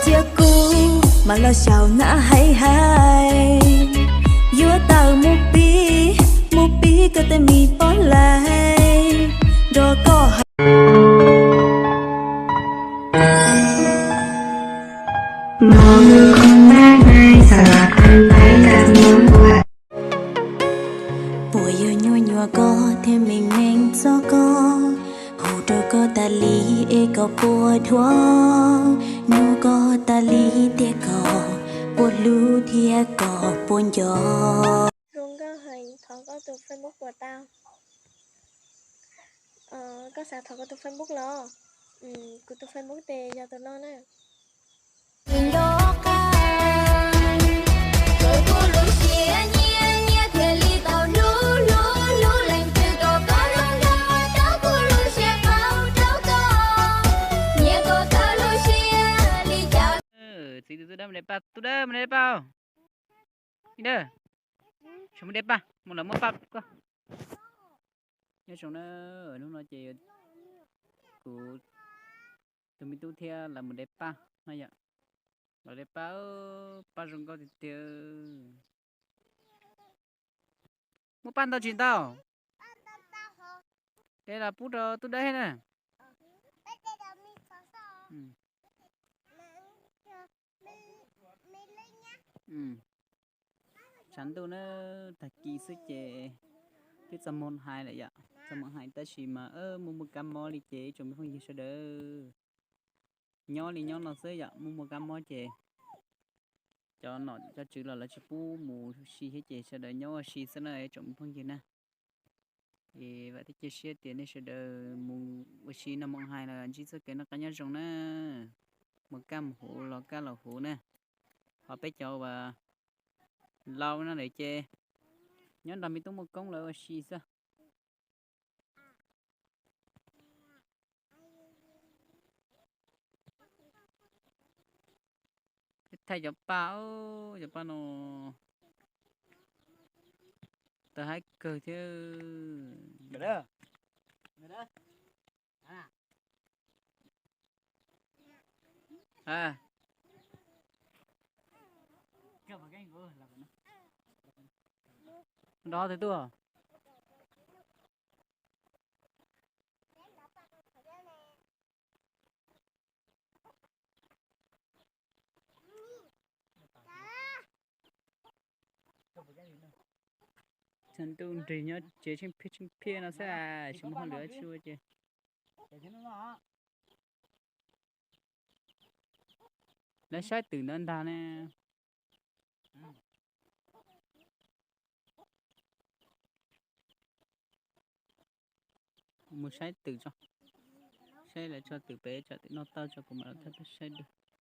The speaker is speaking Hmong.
Cia kuv mam los xyaum na hais hais, yuav tawm mus pib, mus pib koj tej me pob lais nrog koj hais. Puas yog nyuaj nyuaj koj thiab meej meej txog koj, hu rau koj tas li es koj puas dhuav, nug koj tas li tias koj puas hlub thiab koj puas nco. Zoo nkauj heev, thov koj tus Facebook puas tau? Koj xav thov koj tus Facebook los? Kuv tus Facebook ces yog tus no na. Txiv tus tub dawb mus de paj, tub dawb mus de paj. Ib dawb, tsis mus de paj, mus lawv muab paj koj. Nyob zoo na, hnub no ces kuv tus me tub thiab lawv mus de paj na yom. Lawv de paj, paj zoo nkauj tiag tiag. Muaj paj ntau tsis ntau? De los pub rau tub dawb thiab na. Tshav ntuj na, tag kis xwb ces twb txog moos hais lawm yom, txog moos hais tab sis mas muaj muaj kab mob li ces ib tsoom me phooj ywg sawv daws nyob li nyob no xwb yom, muaj muaj kab mob ces cov nom cov tswv los lawv tsis pub mus si thiab ces sawv daws nyob ua si xwb na ib tsoom me phooj ywg na. Es vam thiab cia siab tias nej sawv daws mus ua si noj moos hais los ntsib txoj kev noj qab nyob zoo na, mus kaj mus huv los kaj los huv na. Ho peb cov uas laus no lawm ces nyob nrog me tub muaj koob lawv ua si xwb. Thaij cov paj, cov paj no tawg haib kawg thiab. Nrov twg tuaj? Tshav ntuj nrig nyob tsev tsheej phiaj tsheej phiaj no xwb, tsis muaj hauj lwm dab tsi ua ces lawv saib twm ntawd ntag ne. Mus saib twm tso, saib lawv tso twm pem tsam twm noj tau tso kuv mam los thab saib dua.